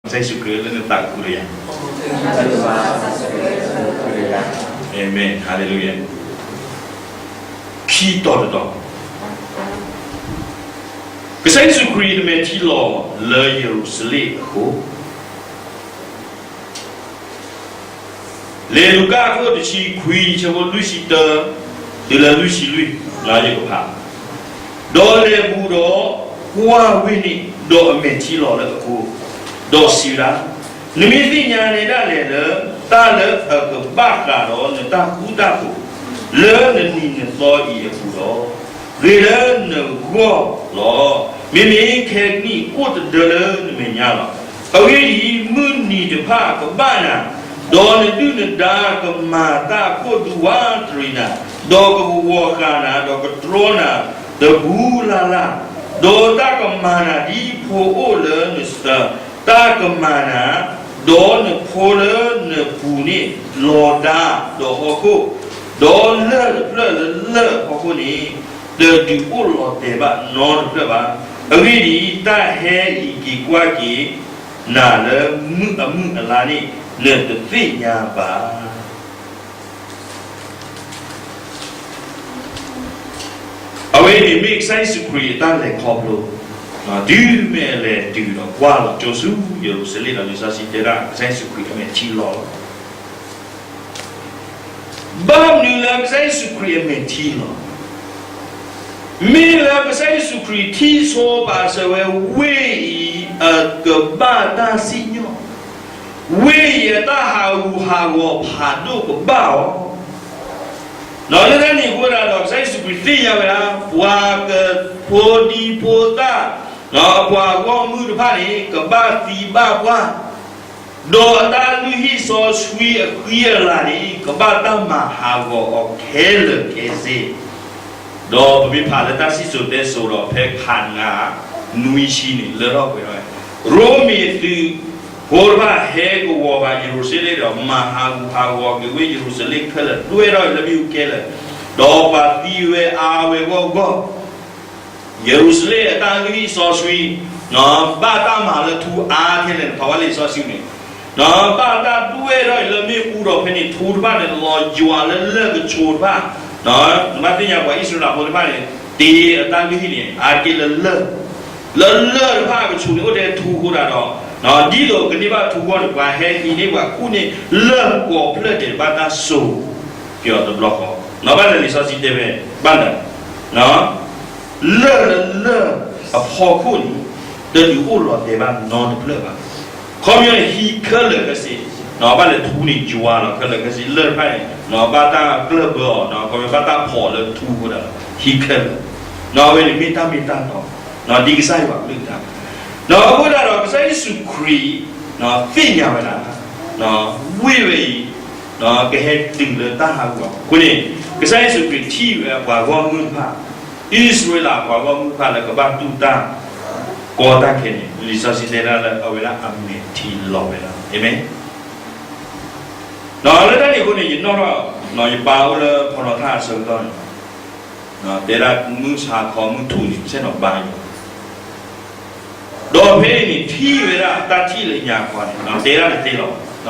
ကစၢ်ယ့ၣ်ၡူးခရံာ်လၢနသးကခုလၢယၤ, အၤမ့ၣ်, ဟါလ့လူယၤ, ခံတီၤတတီၤ, ကစၢ်ယ့ၣ်ၡူးခရံာ်အမဲာ်ထံလီၤလၢယရူၤၡလ့ၣ်အဃိ လံာ်လူၤကၣ်အခိၣ်တဆံခွံ ဆၢဖိလွံၢ်ဆံတၢ တုၤလၢလွံၢ်ဆံလွံၢ်, ယကဖး, ဒီးလဲၤဘူးဒီးကွၢ်ဝ့ၢ်န့ၣ်, ဒီးအမဲာ်ထံလီၤလၢအဃိ, ဒီးစံးဝဲဒၣ်, နမ့ၢ်သ့ၣ်ညါနဲဒၣ်လဲာ်လၢ တၢ်လၢအကဘၣ်ဃးဒီးနတၢ်ဃူတၢ်ဖိး လၢနနံၤနသီအံၤအပူၤဒီး, ဂ့ၤလၢနဂီၢ်လီၤ. မ့မ့ၢ်ခဲကနံၣ်အိၣ်တဒၢလၢနမဲာ်ညါလီၤ. အဂ့ၢ်ဒ်အံၤ, မုၢ်နံၤတဖၣ်ကဘၣ်နၤ, ဒီးနဒုၣ်နဒါကမၤတၢ်အခိၣ်ဒူဝးတရံးနၤ, ဒီးကကဝီၤဃာ်နၤ, ဒီးကတြီနၤတပူၤလၢ်လၢ်, ဒီးတၢ်ကမၤနၤဒ်ဖိအိၣ်လၢနစၢၤ, တၢ်ကမၤနၤ, ဒီးနဖိလၢနပူၤန့ၣ်လီၤဒါဒီးဟီၣ်ခိၣ်, ဒီးလၢၢ်တဖျၢၣ်လၢလၢၢ်အဖီခိၣ်န့ၣ် တဒုးအိၣ်လီၤတဲာ်ဘၣ်နီတဖျၢၣ်ဘၣ်. အဂ့ၢ်ဒ်အံၤ, တၢ်ဟဲအံၤက့ၤကွၢ်က့ၤနၤလၢမုၢ်အမုၢ်အလါန့ၣ် နတသ့ၣ်ညါဘၣ်. အဝဲန့ၣ်မ့ၢ်ကစၢ်ယ့ၣ်ၡူးခရံာ်အတၢ်လဲၤခီဖျိ, တုၤမ့ၢ်အလဲၤတုၤဒီးကွၢ်လီၤကၠိဆူယရူၤၡလ့ၣ်ဒီး လံာ်စီဆှံတဲဒၣ် ကစၢ်ယ့ၣ်ၡူးခရံာ်အမဲာ်ထံလီၤလီၤ. ဘၣ်မနုၤလၢကစၢ်ယ့ၣ်ၡူးခရံာ်အမဲာ်ထံလီၤ, မ့ၢ်လၢကစၢ်ယ့ၣ်ၡူးခရံာ်ထံၣ်ဆိပာ်စၢၤဝဲ ဝ့ၢ်အံၤအကဘၣ်တၢ်စံၣ်ညီၣ်, ဝ့ၢ်အံၤအတၢ်ဟးဂူာ်ဟးဂီၤဖးဒိၣ်ကဘၣ်အီၤ, ဒီးလၢတၢ်န့ၣ်အဃိဒီး ကစၢ်ယ့ၣ်ၡူးခရံာ်သ့ၣ်ညါဝဲဒၣ် ပှၤကဖိဒံဖိသၣ်, ပှၤဂီၢ်မုၢ်တဖၣ်န့ၣ် ကဘၣ်သံဘၣ်ပှၢ်, ဒီးအတၢ်လုၢ်ဟံၣ်စီဆှံအဃံအလၤန့ၣ် ကဘၣ်တၢ်မၤဟးဂီၤအီၤခဲလၢာ်ခဲဆ့, ဒီးပမ့ၢ်ဖးလၢတၢ်စံၣ်စိၤတဲစိၤဒီး ဖဲခးနါနွံဆံန့ၣ် လၢထီၣ်ပှဲၤထီၣ်ဝဲ, ရိမ့ၤသုးဖိတဖၣ်ဟဲကဝီၤဘၣ်ယရူၤၡလ့ၣ်ဒီး မၤဟးဂူာ်ဟးဂီၤက့ၤဝဲယရူၤၡလ့ၣ်ခဲလၢာ် ဒွဲၣ်ထီၣ်လၢမ့ၣ်အူခဲလၢာ်, ဒီးပှၤသံဝဲအါဝဲဂီၢ်ဂီၢ် ယရူၤၡလ့ၣ်အတၢ်လုၢ်ဟံၣ်စီဆှံ ဘၣ်တၢ်မၤလၢထူအါထဲလဲၣ်န့ၣ် ထီၣ်ဝဲလံာ်စီဆှံန့ၣ်, ဘၣ်တၢ်ဒွဲၣ်ထီၣ်အံၤလၢမ့ၣ်အူဒီးဖဲန့ၣ် ထူတဖၣ်န့ၣ် လီၤယွၤလၢလၢၢ်ကဆိးတဖၣ်, နဘၣ်သ့ၣ်ညါပှၤအံၣ်စရ့လးဖိတဖၣ်န့ၣ် တ့အတၢ်လုၢ်ဟံၣ်န့ၣ် အါတက့ၢ်လၢလၢၢ်, လၢလၢၢ်တဖၣ်အကဆိးန့ၣ် အိၣ်ထဲထူအဃိသတးဒီး, ဒ်သိးကန့ၢ်ဘၣ်ထူအဂီၢ်န့ၣ် ပှၤဟဲဟံးန့ၢ်ပှၤကူၣ်န့ၢ်လၢၢ်ကိးဖျၢၣ်ဒဲးဘၣ်တၢ်စိၤ က့ၤအီၤတဘျီဃီ, နဘၣ်လဲၤလံာ်စီဆှံတဲဝဲ, ဘၣ်လဲၤ လၢၢ်လၢလၢၢ်အဖီခိၣ်န့ၣ် တဒုးအိၣ်လီၤတဲာ်ဘၣ်နီတဖျၢၣ်ဘၣ်. ခီပညီန့ၣ် ဟံးခဲလၢာ်ခဲဆ့, ဘၣ်လဲၤထူန့ၣ်ယွၤလီၤခဲလၢာ်ခဲဆ့ လၢၢ်တဖၣ်န့ၣ် ဘၣ်တၢ်ကျၢၢ်ဘၢအီၤ ခီပညီဘၣ်တၢ်ဖီၣ်လၢထူအဃိသတးဒီး ဟံးခဲလၢာ်, အဝဲန့ၣ်မ့ၢ်တၢ်မ့ၢ်တၢ်တီ, ဒ်ကစၢ်ယွၤအကလုၢ်ကထါ, အဃိသတးဒီး ကစၢ်ယ့ၣ်ၡူးခရံာ် သ့ၣ်ညါဝဲဒၣ် ဝ့ၢ်ဝဲအံၤ ကဟဲတုၤလၢတၢ်ဟးဂူာ်အဃိန့ၣ်, ကစၢ်ယ့ၣ်ၡူးခရံာ်ထံၣ်ဝဲပှၤဂီၢ်မုၢ်တဖၣ်, အံၣ်စရ့လးပှၤဂီၢ်မုၢ်တဖၣ်လၢကဘၣ်တူၢ်တၢ်ကီတၢ်ခဲန့ၣ် လံာ်စီဆှံတဲဒၣ်လၢအဝဲဒၣ်အမဲာ်ထံလီၤဝဲဒၣ်, အၤမ့ၣ်. ဒီးလၢတၢ်န့ၣ်အဃိန့ၣ် ယနီၣ်ထီၣ် ယပာ်အိၣ်လၢဖီနီၤထၣ်အဆၢကတီၢ်န့ၣ် တဲဒၣ်မုၢ်ဆါခီမုၢ်ထူၣ်န့ၣ် ဆဲၣ်နီၤဘါယွၤ, ဒီးဖဲန့ၣ်ထံၣ်ဝဲဒၣ်တၢ်ထံၣ်လၢညါခီန့ၣ် တဲဒၣ်တသ့လီၤ, ဒီးယ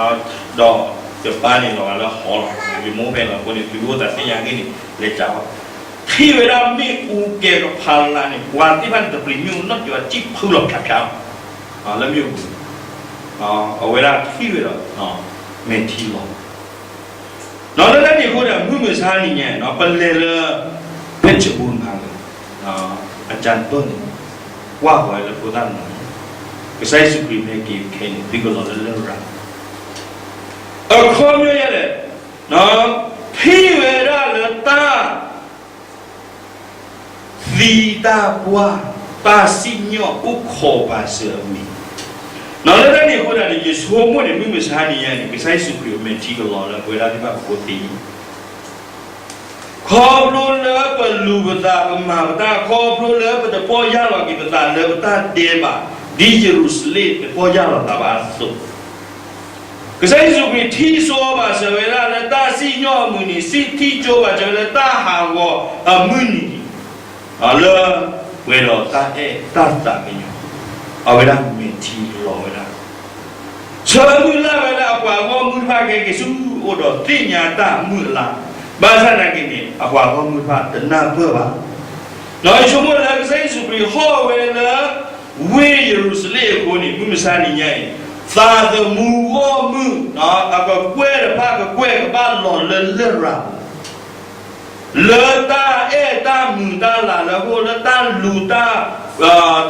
ပၢ်န့ၣ်လီၤဂာ်လၢဟီလီၤ, ယမိၢ်ဖဲလီၤအဃိန့ၣ် သုအိၣ်သးသ့ၣ်ညါဂ့ၢ်န့ၣ် လဲၤကးဘၣ်, ထံၣ်ဝဲဒၣ်မ့ၣ်အူကဲကဖးလၢ်န့ၣ် ပှၤသ့ၣ်တဖၣ်န့ၣ် တပျံၤမ့ၣ်အူနီတစဲးဘၣ် စံၣ်ဖုလီၤဖျးဖျါလီၤ, လၢမ့ၣ်အူပူၤ, အဝဲဒၣ်ထံၣ်ဝဲဒီး မဲာ်ထံလီၤ ဒီးလၢတၢ်န့ၣ်အဃိဒီး မုၢ်မဆါနံၤညါ ပလဲၤလၢ ဖဲၣ်စဘူၣ်မၤလၢ အကၢ်တပၢၢ်န့ၣ် ကွၢ်ဃီၤလၢဖိသၣ်မနုၤ, ကစၢ်ယ့ၣ်ၡူးခရံာ်မ့ၢ်က့ၤခဲအံၤန့ၣ် သုကလီၤလၢလရာ်, အခီပညီယဲလဲၣ်, ထံၣ်ဝဲဒၣ်လၢတၢ် သံတၢ်ပှၢ် တၢ်စံၣ်ညီၣ်အိၣ်ခိးပာ်စၢၤအမံၤ, ဒီးလၢတၢ်န့ၣ်အဃိသတးန့ၣ် ယဆိကမိၣ်န့ၣ် မုၢ်မဆါနံၤညါန့ၣ် ကစၢ်ယ့ၣ်ၡူးခရံာ်အမဲာ်ထံကလီၤလၢပဝဲဒၣ်သ့ၣ်တဖၣ်အဃိသ့, ခီဖျိလၢပလူၤပသးပမၤပတၢ် ခီဖျိလၢပတပီၢ်ယၢ်လီၤက့ၤပသးလၢပတၢ်ဒဲးဘး ဒ်ယရူၤၡလ့ၣ်တပီၢ်ယၢ်လီၤသးဘၣ်အသိး ကစၢ်ယ့ၣ်ၡူးခရံာ်ထံၣ်ဆိပာ်စၢၤဝဲဒၣ်လၢတၢ်စံၣ်ညီၣ်အမုၢ်နံၤ စံၣ်ထံၣ်ကၠိပာ်စၢၤဝဲလၢတၢ်ဟးဂီၤအမုၢ်နံၤ, လၢပှဲၤဒီးတၢ်အဲၣ်တၢ်သးကညီၤ, အဝဲဒၣ်မဲာ်ထံလီၤဝဲဒၣ်, ဆၢမုၢ်လၢ်ဝဲလၢအပှၤဂီၢ်မုၢ်တဖၣ်ကဟဲက့ၤဆူအအိၣ်ဒီးသ့ၣ်ညါတၢ်မုၢ်အလၤ, ဘၣ်ဆၣ်သနာ်က့န့ၣ် အပှၤဂီၢ်မုၢ်တဖၣ်တနၢ်ပၢၢ်ဘၣ်. ဒီးယဆိကမိၣ်လၢကစၢ်ယ့ၣ်ၡူးခရံာ်ဟီၣ်ဝဲလၢ ဝ့ၢ်ယရူၤၡလ့ၣ်အဃိန့ၣ် မုၢ်မဆါတနံၤညါအံၤ သးသမူဂီၢ်မုၢ် အကကွဲၢ်တဖၣ်ကကွဲၢ်ကဘၣ်လီၤလၢလရာ်ပူၤ လၢတၢ်အဲၣ်တၢ်မုာ်တၢ်လၤလၢအခိၣ်, လၢတၢ်လူၤတၢ်,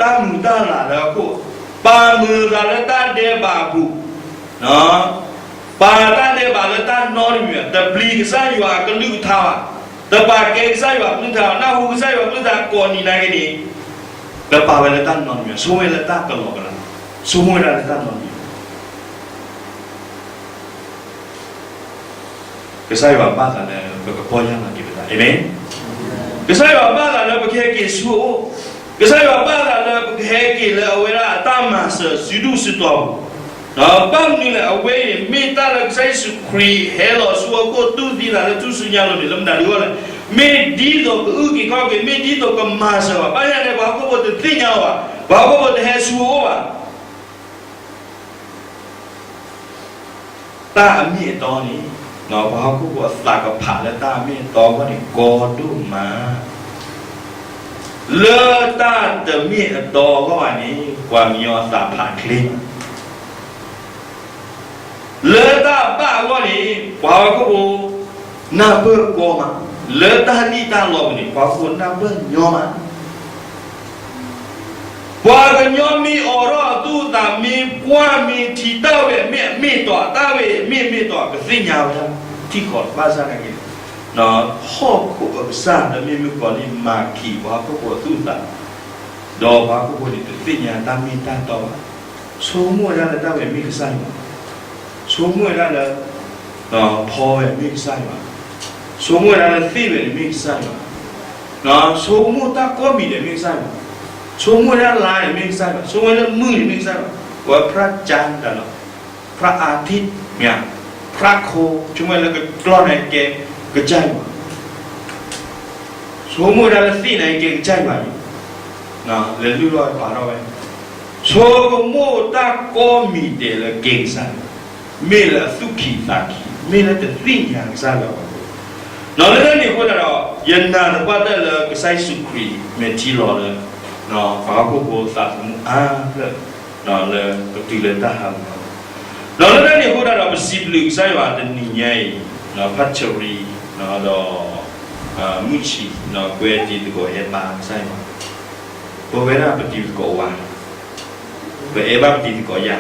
တၢ်မုာ်တၢ်လၤလၢအခိၣ်, ပာ်မုာ်သးလၢတၢ်ဒဲးဘးအပူၤ, ပာ်တၢ်ဒဲးဘးလၢတၢ်နီတမံၤဘၣ်, တပျံၤကစၢ်ယွၤအကလုၢ်ကထါဘၣ်, တပာ်ကဲကစၢ်ယွၤအကလုၢ်ကထါဘၣ်, နၢ်ဟူကစၢ်ယွၤအကလုၢ်ကထါကိးနံၤနာ်က့န့ၣ်, တပာ်ဝဲလၢတၢ်နီတမံၤဘၣ်, ဆိကမိၣ်ဝဲလၢတၢ်ကလီကလီ, ဆိကမိၣ်ဝဲဒၣ်လၢတၢ်နီတမံၤဘၣ်. ကစၢ်ယွၤဘၣ်သးလၢပကပီၢ်ယၢ်လီၤက့ၤပသး, အၤမ့ၣ်. ကစၢ်ယွၤဘၣ်သးလၢပကဟဲက့ၤဆူအအိၣ်, ကစၢ်ယွၤဘၣ်သးလၢပကဟဲက့ၤလၢအဝဲဒၣ်အတၢ်မၤစၢၤစုဒုၣ်စုတီၤပူၤ, ဘၣ်မနုၤလဲၣ်, အဝဲအံၤန့ၣ် မ့ၢ်တၢ်လၢကစၢ်ယ့ၣ်ၡူးခရံာ်ဟဲလီၤဆူအခိၣ်တူၢ်သံသးလၢထူၣ်စုညါအလိၤန့ၣ် လၢမတၤဒုးအဂီၢ်လဲၣ်, မ့ၢ်ဒ်သိးကအုၣ်က့ၤခီၣ်က့ၤ, မ့ၢ်ဒ်သိးကမၤစၢၤဘၣ်, ဘၣ်ဆၣ်န့ၣ် ပှၤဟီၣ်ခိၣ်ဖိတသ့ၣ်ညါအီၤဘၣ်, ပှၤဟီၣ်ခိၣ်ဖိတဟဲဆူအအိၣ်ဘၣ်. တၢ်အမ့ၢ်အတီန့ၣ်, ပှၤဟီၣ်ခိၣ်ဖိအသးကဖးလၢတၢ်အမ့ၢ်အတီအဂီၢ်န့ၣ် ကီဒိၣ်မး, လၢတၢ်တမ့ၢ်အတီအဂီၢ်ဘၣ်န့ၣ် ပှၤကညီအသးဖးချ့မး, လၢတၢ်ဘၣ်အဂီၢ်န့ၣ် ပှၤဟီၣ်ခိၣ်ဖိနၢ်ပၢၢ်ကီမး, လၢတၢ်လံၣ်တၢ်လီပူၤန့ၣ် ပှၤဟီၣ်ခိၣ်ဖိနၢ်ပၢၢ်ညီမး. ပှၤကညီမ့ၢ်အိးထီၣ်အသူၣ်အသး မ့ၢ်ကွၢ်မ့ၢ်ထံတၢ်ဝဲအမ့ၢ်အမ့ၢ်တီၤ, တၢ်ဝဲအမ့ၢ်မ့ၢ်တီၤ ကသ့ၣ်ညါဝဲဒၣ်ထံၣ်ဃီၤ, ဘၣ်ဆၣ်သနာ်က့န့ၣ် ဟီၣ်ခိၣ်အကစၢ်လၢမ့ၢ်မုၣ်ကီၤလံၢ်မၤခံးပှၤဟီၣ်ခိၣ်ဖိအသူၣ်အသး, ဒီးပှၤဟီၣ်ခိၣ်ဖိန့ၣ် တသ့ၣ်ညါတၢ်မ့ၢ်တၢ်တီဘၣ်. ဆိကမိၣ်ဝဲဒၣ်လၢတၢ်ဝဲမ့ၢ်ကစၢ်ယွၤ, ဆိကမိၣ်ဝဲဒၣ်လၢ ဖီဝဲမ့ၢ်ကစၢ်ယွၤ, ဆိကမိၣ်ဝဲဒၣ်လၢသ့ၣ်ဝဲန့ၣ်မ့ၢ်ကစၢ်ယွၤ, ဆိကမိၣ်တၢ်ကိးမံၤဒဲးမ့ၢ်ကစၢ်ယွၤ, ဆိကမိၣ်ဝဲဒၣ်လါန့ၣ်မ့ၢ်ကစၢ်ယွၤ, ဆိကမိၣ်ဝဲလၢမုၢ်န့ၣ်မ့ၢ်ကစၢ်ယွၤ, ဝဲဖရၣ်ကၠါတၢ်လီၤ, ဖရၣ်အၤထံၣ်မ့ၢ်ဧါ, ဖရၣ်ခိ, ဆိကမိၣ်ဝဲလၢကကျီၢ်န့ၣ်ကဲ ကစၢ်ယွၤ ဆိကမိၣ်ဝဲဒၣ်လၢသ့ၣ်န့ၣ်ကဲကစၢ်ယွၤန့ၣ်, လဲၤလုၢ်ထီၣ်ဝဲပာ်ထီၣ်ဝဲ, ဆိကမိၣ်တၢ်ကိးမံၤဒဲးလၢကဲကစၢ်ယွၤ, မ့ၢ်လၢအသူၣ်ခံသးခံ, မ့ၢ်လၢတသ့ၣ်ညါကစၢ်ယွၤဘၣ်. ဒီးလၢတၢ်န့ၣ်အဃိသတးဒီး ယနာ်သပှၢ်တၢၢ်လၢကစၢ်ယ့ၣ်ၡူးခရံာ်မဲာ်ထံလီၤလၢ ပှၤဟီၣ်ခိၣ်ဖိသးသမူအါဖျၢၣ် လၢကတုၤလၢတၢ်ဟးဂီၤ, ဒီးလၢတၢ်န့ၣ်အဃိသတးဒီး ပစံးဘျုးကစၢ်ယွၤတနံၤညါအံၤ, ဖးဆၢရံ, ဒီး မုၢ်ဆံး, ကွဲတံၤသကိးဟဲဘါကစၢ်ယွၤ, ပဝဲဒၣ်ပတံၤသကိးဝါ, ပအဲၣ်ဘၣ်ပတံၤသကိးယၤ,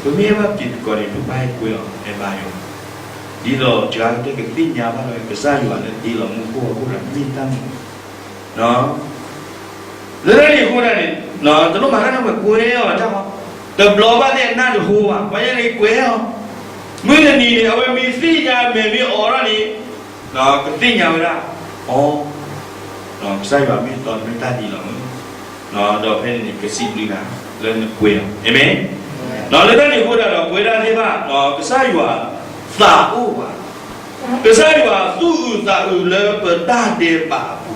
ပမ့ၢ်အဲၣ်ဘၣ်ပတံၤသကိးန့ၣ် ပဘၣ်ဟဲကွဲအီၤ ဟဲဘါယွၤ, ဒ်သိးစှၤကတၢၢ်ကသ့ၣ်ညါဘၣ်လၢကစၢ်ယွၤလၢတ့လီၤမူခိၣ်အဃိဒီးမ့ၢ်တၢ်မနုၤ လၢတၢ်န့ၣ်အဃိသတးန့ၣ် တလိၣ်မၤတၢ်န့ၣ် ဝဲကွဲအီၤတၢ်မး, တဘျီဘၣ်သ့ၣ်အနၢ်တဟူဘၣ်, ပှၤညါန့ၣ်ကွဲအီၤ, မုၢ်တနံၤန့ၣ် အဝဲမ့ၢ်သ့ၣ်ညါမဲာ်မ့ၢ်အိးထီၣ်န့ၣ် ကသ့ၣ်ညါဝဲဒၣ်, အီ, ကစၢ်ယွၤမ့ၢ်တီမ့ၢ်တၢ်ဒ်လီၤမး, ဒီးဖဲန့ၣ်န့ၣ် ကစံးဘျုးနၤလၢနကွဲအီၤ, အၤမ့ၣ်. လၢတၢ်န့ၣ်အဃိသတးဒီး ပဝဲဒၣ်သ့ၣ်တဖၣ် ကစၢ်ယွၤသးအိၣ်ဘၣ်, ကစၢ်ယွၤသူၣ်အုးသးအုးလၢပတၢ်ဒဲးဘးအပူၤ,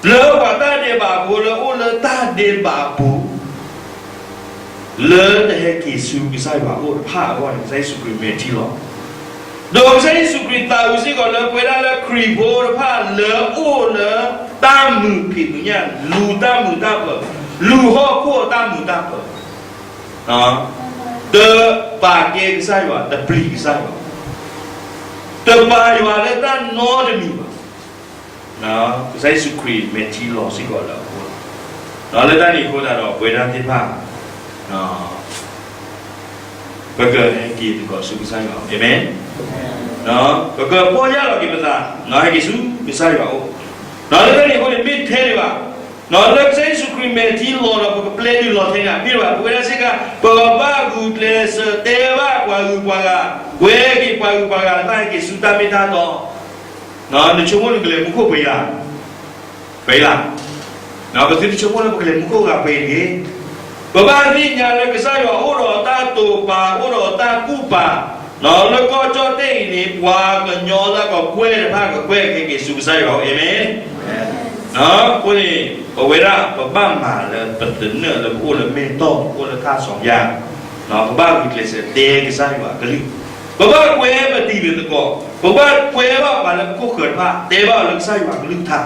လၢပှၤတၢ်ဒဲးဘးဖိလၢအိၣ်လၢတၢ်ဒဲးဘးအပူၤ လၢတဟဲက့ၤဆူကစၢ်ယွၤအအိၣ်တဖၣ်အဂီၢ်န့ၣ် ကစၢ်ယ့ၣ်ၡူးခရံာ်မဲာ်ထံလီၤ. ဒီးကစၢ်ယ့ၣ်ၡူးခရံာ်သးအုးစ့ၢ်ကီးလၢပဝဲဒၣ်လၢခရံာ်ဖိတဖၣ်လၢအိၣ်လၢတၢ်မုာ်ဖံးမုာ်ညၣ်, လူၤတၢ်မုာ်တၢ်ပၢၤ, လူၤဟီၣ်ခိၣ်အတၢ်မုာ်တၢ်ပၢၤ, တပာ်ကဲကစၢ်ယွၤ, တပျံၤကစၢ်ယွၤ, တပာ်ယွၤလၢတၢ်နီတမံၤဘၣ်. ကစၢ်ယ့ၣ်ၡူးခရံာ်မဲာ်ထံလီၤစ့ၢ်ကီးလၢအဃိ, လၢတၢ်န့ၣ်အဃိသတးဒီး ပဝဲဒၣ်သ့ၣ်တဖၣ် ပကဟဲက့ၤသကိးဆူကစၢ်ယွၤ, အၤမ့ၣ်. ပကပီၢ်ယၢ်လီၤက့ၤပသး, ဟဲက့ၤဆူကစၢ်ယွၤအအိၣ်, လၢတၢ်န့ၣ်အဃိန့ၣ် မ့ၢ်ထဲဒံးဘၣ်, လၢကစၢ်ယ့ၣ်ၡူးခရံာ်မဲာ်ထံလီၤဒီး ပကပျဲဒုးလီၤထဲန့ၣ် မ့ၢ်တဘၣ်, ပဝဲဒၣ်စ့ၢ်ကီး ပကဘၣ်ဂုာ်ကျဲးစၢးတဲဘၣ်ပှၤဂုၤပှၤဂၤ, ကွဲက့ၤပှၤဂုၤပှၤဂၤ ဘၣ်ဟဲက့ၤဆူတၢ်မ့ၢ်တၢ်တီ နဆိကမိၣ်နကလဲၤမူခိၣ်ပှဲၤလၢ်, ပှဲၤလၢ်, ပသုတဆိကမိၣ်လၢပကလဲၤမူခိၣ်ဂၤပှဲၤတဂ့ၤ. ပဘၣ်သ့ၣ်ညါလၢကစၢ်ယွၤအိၣ်ဒီးတၢ်တိာ်ပာ်, အိၣ်ဒီးတၢ်ကူၣ်ပာ်, လၢကီၢ်ကၠီၣ်တဲၣ်အံၤန့ၣ် ပှၤကညီလၢကကွဲၢ်တဖၣ်ကကွဲၢ်က့ၤဆူကစၢ်ယွၤအအိၣ်, အၤမ့ၣ်. အဃိန့ၣ် ပဝဲဒၣ်ပဘၣ်မၤလၢပသနၢၣ်လၢပအိၣ်လၢမဲၢ်တီၢ်, ပအိၣ်လၢထၣ်စီၤယၢ် ပဘၣ်ဂုာ်ကျဲးစၢးတဲကစၢ်ယွၤအကလုၢ်, ပဘၣ်ကွဲပတံၤပသကိး, ပဘၣ်ကွဲဘၣ်ပှၤလၢပခိၣ်ဃၢၤတဖၣ် တဲဘၣ်အီၤလၢကစၢ်ယွၤအကလုၢ်ကထါ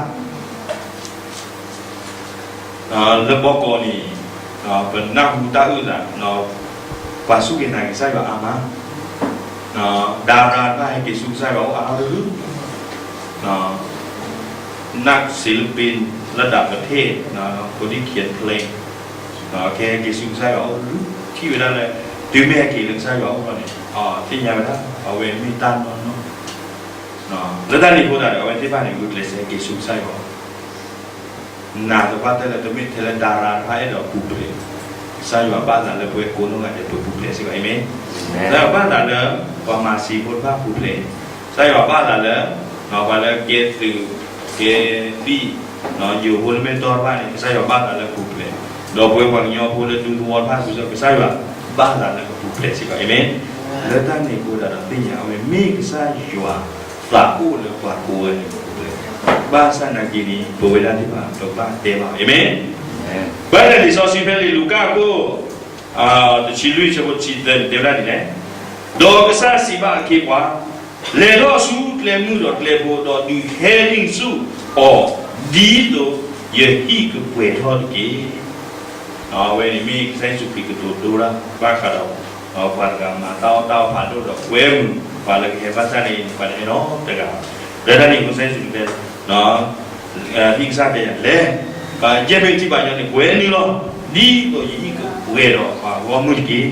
လၢဘီကီးန့ၣ် ပနၢ်ဟူတၢ်အုၣ်သး, ပှၤစူၢ်က့ၤနာ်က့ၤကစၢ်ယွၤအါမး, ဒါရၤတဖၣ် ဟဲက့ၤဆူကစၢ်ယွၤအိၣ်အါအါဂီၢ်ဂီၢ်, နၢ်စ့လပ့ၤ လၢဒၣ်ပထ့ၣ် ဖိဒံၣ်ခံဖျဲၣ် ကဟဲက့ၤဆူကစၢ်ယွၤအိၣ်အါအါဂီၢ်ဂီၢ်, ထံၣ်ဝဲဒၣ်လၢ တုၤမ့ၢ်ဟဲက့ၤလၢကစၢ်ယွၤအိၣ်လီၤန့ၣ် သ့ၣ်ညါဝဲဒၣ် အဝဲမ့ၢ်တၢ်နီၢ်နီၢ်, လၢတၢ်န့ၣ်အဃိသတးဒီး အဝဲသ့ၣ်တဖၣ်န့ၣ် ဂုာ်ကျဲးစၢးဟဲက့ၤဆူကစၢ်ယွၤ နာ်သပှၢ်တၢၢ်လၢ တမ့ၢ်ထဲလၢဒါရၤတဖၣ်အဲၣ်ဒိးပူၤဖျဲး, ကစၢ်ယွၤဘၣ်သးလၢပဝဲကိးနီၢ်ဂၤဒဲး ပပူၤဖျဲးစ့ၢ်ကီး, အၤမ့ၣ်. ကစၢ်ယွၤဘၣ်သးလၢ ပှၤမၤစံးဖိတဖၣ်ပူၤဖျဲး, ကစၢ်ယွၤဘၣ်သးလၢ ပှၤလၢကဲသုး ကဲသံၣ် ယိၤဖိလၢမ့ၢ်တီတဖၣ်န့ၣ် ကစၢ်ယွၤဘၣ်သးလၢပူၤဖျဲး, ဒီးပဝဲပှၤကညီဖိလၢဒူသဝီတဖၣ် ကစၢ်ယွၤဘၣ်သးလၢကပူၤဖျဲးစ့ၢ်ကီး, အၤမ့ၣ်. လၢတၢ်န့ၣ်အဃိသတးဒီး သ့ၣ်ညါအဝဲမ့ၢ်ကစၢ်ယွၤ သးအိၣ်လၢပှၤကိးဂၤဒဲးန့ၣ် ပူၤဖျဲး, ဘၣ်ဆၣ်နာ်က့န့ၣ် ပဝဲဒၣ်သ့ၣ်တဖၣ် ပဘၣ်တဲဘၣ်အီၤ, အၤမ့ၣ်. ဘၣ်ဆၣ်လံာ်စီဆှံဖဲလံာ်လူၤကၣ်အခိၣ် တဆံလွံၢ် ဆၢဖိတဆံသၢန့ၣ် တဲဝဲဒၣ်ဒ်လဲၣ်, ဒီးကစၢ်စံးဘၣ်အခ့အပှၤ, လဲၤထီၣ်ဆူကျဲမုၢ်ဒီးကျဲဖိ ဒီးဒုးဟဲနုာ်ဆူၣ်အီၤ ဒ်သိးယဟံၣ်ကပှဲၤထီၣ်တက့ၢ်. အဝဲန့ၣ်မ့ၢ်ကစၢ်ယ့ၣ်ၡူးခရံာ်ကတိၤဒိတၢ် ဘၣ်ဃးဒီး ပှၤတဂၤမၤတၢ်အီၣ်တၢ်အီဖးဒိၣ်ဒီးကွဲမုာ် ပှၤလၢကဟဲဘၣ်ဆၣ်န့ၣ် ပှၤတဟဲနီတဂၤဘၣ်. လၢတၢ်န့ၣ်အဃိ ကစၢ်ယ့ၣ်ၡူးခရံာ်တဲ ဟံၣ်ကစၢ်တဲယၤလဲၤ, ယဲၢ်မ့ၢ်ထံၣ်ဘၣ်ညီန့ၣ် ကွဲနုာ်လီၤ, ဒ်သိးယဟံၣ်ကပှဲၤဒီးပှၤဂီၢ်မုၢ်တက့ၢ်.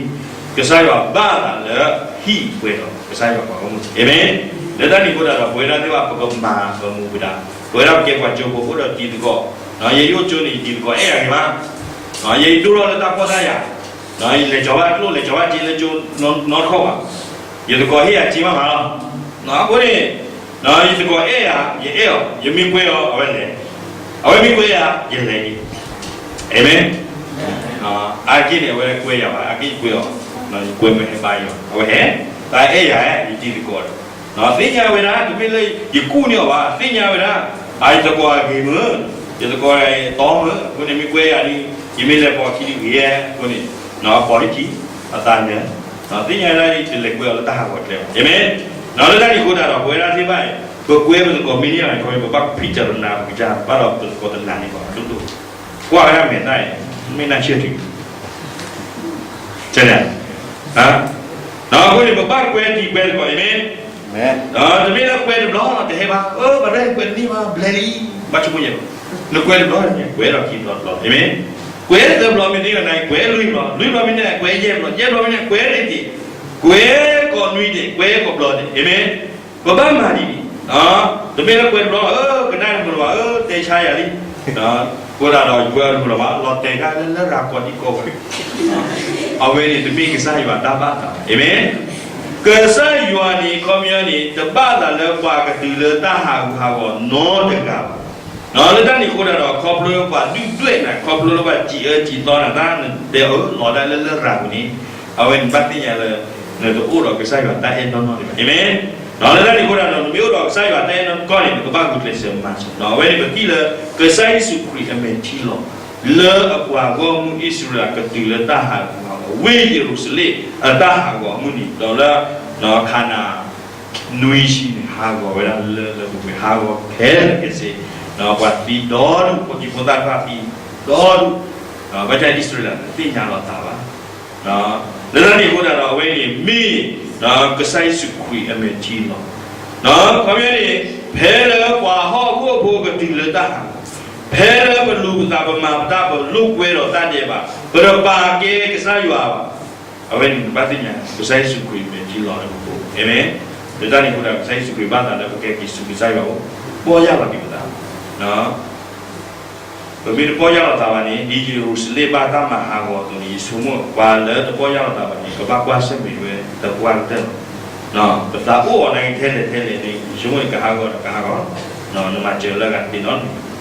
ကစၢ်ယွၤဘၣ်သးလၢဟံၣ်ပှဲၤဒီးကစၢ်ယွၤပှၤဂီၢ်မုၢ်တက့ၢ်, အၤမ့ၣ်. လၢတၢ်န့ၣ်အဃိသတးဒီး ပဝဲဒၣ်သ့ၣ်တဖၣ် ပကမၤပမူပဒါ, ပဝဲဒၣ်ပကဲပှၤကၠိဖိ ပအိၣ်ဒီးတံၤသကိး, ယဲယအိၣ်ကၠိန့ၣ် ယတံၤသကိးအဲၣ်ယၤဂ့ၤမး, ယဲယဒိၣ်ထီၣ်လၢတၢ်ဖှီၣ်တၢ်ယာ်, ယလဲၤကၠီၤဘၣ်ကျိၣ် လဲၤကၠီၤဘၣ်စ့လၢကၠိနီတခီၣ်ဘၣ်, ယသကိးဟ့ၣ်ယၤစ့မးမးလီၤ. အဃိန့ၣ် ယသကိးအဲၣ်ယၤ ယအဲၣ်အီၤ, ယမ့ၢ်ကွဲအီၤ အဝဲလဲၤ, အဝဲမ့ၢ်ကွဲယၤ ယလဲၤက့ၤ, အၤမ့ၣ်. အါက့ၢ်န့ၣ် အဝဲကွဲယၤဘၣ်, အါက့ၢ်ယကွဲအီၤ, ယကွဲမ့ၢ်ဟဲဘါယၤ, အဝဲဟဲ, တၢ်အဲၣ်ယၤ ယတံၤသကိးဒီး သ့ၣ်ညါဝဲဒၣ် တမ့ၢ်လၢယကူၣ်န့ၢ်အီၤဘၣ်, သ့ၣ်ညါဝဲဒၣ် ယသကိးအဂ့ၤမုာ်, ယသကိးတီမုာ်, အဃိန့ၣ် မ့ၢ်ကွဲယၤဒီး ယမ့ၢ်လဲၤပိာ်ခံဒုဂ့ၤ, အဃိန့ၣ် ပိာ်လံခံ အသးနၢၤ, သ့ၣ်ညါဝဲဒၣ် တလဲၤကွဲအီၤလၢတၢ်ဟးဂီၤကျဲဘၣ်, အၤမ့ၣ်. လၢတၢ်န့ၣ်အဃိသတးဒီး ပဝဲဒၣ်သ့ၣ်တဖၣ်အံၤ ပကွဲပသကိးမ့ၢ်န့ၢ်ဘၣ်န့ၣ် ခီဖျိပဘၣ်ဖံးတရနၤပကစၢ် ဘၣ်ဒီးပသကိးတနၤန့ၣ်ဘၣ်ဒိၣ်ဒိၣ်, ကွၢ်ဝဲဒၣ်မဲာ်သၣ်အံၤ မ့ၢ်နၢ်ဆၢထၢၣ် အဃိန့ၣ် ပဘၣ်ကွဲတံၤကွဲသကိး အၤမ့ၣ်. တမ့ၢ်လၢကွဲတဘျီလီၤ တဟဲဘၣ်, အၢ ဘၣ်ဒၣ်ကွဲတန့ၢ်ဘၣ် ဘျဲလံ, ဘၣ်ဆိကမိၣ်ယဲၢ်, နကွဲတဘျီန့ၣ် ကွဲဒီးခံဘျီတဘျီ အၤမ့ၣ်. ကွဲသၢဘျီမ့ၢ်သ့လီၤန့ၣ် ကွဲလွံၢ်ဘျီ, လွံၢ်ဘျီမ့ၢ်န့ၣ် ကွဲယဲၢ်ဘျီ, ယဲၢ်ဘျီမ့ၢ်န့ၣ် ကွဲနွံဒ့ၣ်, ကွဲကိးနွံဒ့ၣ်, ကွဲကိးဘျီဒ့ၣ် အၤမ့ၣ်. ပဘၣ်မၤဒ်န့ၣ်, တမ့ၢ်လၢကွဲတဘျီ အၢ ကနၣ်တမုာ်လၢၤဘၣ် အၢ တဲဆါယၤလံ အဃိသတးဒီး ယကွဲအီၤတမုာ်လၢၤဘၣ် လီၤတဲာ်တၢ်လၢလရာ်ကိးဒံကိးဂၤ, အဝဲန့ၣ်တမ့ၢ်ကစၢ်ယွၤတၢ်ဘၣ်သးဘၣ်, အၤမ့ၣ်. ကစၢ်ယွၤန့ၣ် ခီပညီန့ၣ် တဘၣ်သးလၢပှၤကတုၤလၢတၢ်ဟးဂူာ်ဟးဂီၤနီတဂၤဘၣ်. လၢတၢ်န့ၣ်အဃိသတးဒီး ခီဖျိလၢပှၤဒုၣ်ဒွဲၣ်နၤ ခီဖျိလၢပှၤစံးအၢစံးသီနၤ တၢ်နတဲအၢလီၤဒၣ်လၢလရာ်ပူၤန့ၣ် အဝဲန့ၣ်ဘၣ်သ့ၣ်ညါလၢ နတအိၣ်ဒီးကစၢ်ယွၤတၢ်အဲၣ်နီၢ်နီၢ်ဒံးဘၣ်, အၤမ့ၣ်. လၢတၢ်န့ၣ်အဃိသတးဒီး နမ့ၢ်အိၣ်ဒီးကစၢ်ယွၤတၢ်အဲၣ်နီၢ်ကီၢ်န့ၣ် နကဘၣ်ဂုာ်ကျဲးစၢးမၤစၢၤ, အဝဲန့ၣ်ပထံၣ်လၢ ကစၢ်ယ့ၣ်ၡူးခရံာ်အမဲာ်ထံလီၤ လၢအပှၤဂီၢ်မုၢ်အံၣ်စရ့လးကတုၤလၢတၢ်ဟးဂူာ်ဟးဂီၤ ဝ့ၢ်ယရူၤၡလ့ၣ်အတၢ်ဟးဂီၤအမုၢ်နံၤ ဒီးလၢ ခါနၤ နွံဆံန့ၣ် ဟးဂီၤဝဲဒၣ်လၢလၢပှဲၤပှဲၤ ဟးဂီၤခဲလၢာ်ခဲဆ့, ပှၤသံဒီဒူၣ် ဖိဒံဖိသၣ်တဖၣ်သံဒီဒူၣ်, ဘၣ်ဆၣ်အံၣ်စရ့လးတသ့ၣ်ညါလီၤသးဘၣ်. လၢတၢ်န့ၣ်အဃိသတးဒီး အဝဲန့ၣ်မ့ၢ် ကစၢ်ယ့ၣ်ၡူးခရံာ်အမဲာ်ထံလီၤ. ခီပညီန့ၣ် ဖဲလၢပှၤဟီၣ်ခိၣ်ဖိကတုၤလၢတၢ်ဟးဂီၤ, ဖဲလၢပလူၤပသးပမၤပတၢ်ပလိာ်ကွဲဒီးတၢ်ဒဲးဘး ပတပာ်ကဲကစၢ်ယွၤဘၣ် အဝဲန့ၣ်နဘၣ်သ့ၣ်ညါ ကစၢ်ယ့ၣ်ၡူးခရံာ်မဲာ်ထံလီၤလၢပပူၤ, အၤမ့ၣ်. လၢတၢ်န့ၣ်အဃိဒီး ကစၢ်ယ့ၣ်ၡူးခရံာ်ဘၣ်သးလၢပကဲက့ၤဆူကစၢ်ယွၤအအိၣ် ပီၢ်ယၢ်လီၤက့ၤပသး ပမ့ၢ်တပီၢ်ယၢ်လီၤသးဘၣ်န့ၣ် ဒ်ယရူၤၡလ့ၣ်ဘၣ်တၢ်မၤဟးဂီၤအသိးန့ၣ် ယဆိကမိၣ် ပှၤလၢတပီၢ်ယၢ်လီၤသးဘၣ်န့ၣ် ကဘၣ်ကွၢ်ဆၢၣ်မဲာ်ဝဲသပှၢ်ကတၢၢ်လီၤ. ပသးအိၣ်အီၤနာ်က့ထဲလဲၣ်ထဲလဲၣ်န့ၣ် ယဆိကမိၣ်န့ၣ် ကဟးဂီၤဒီးကဟးဂီၤလီၤ. နမၤစၢၤလၢအဂၤတသ့နီတမံၤဘၣ်.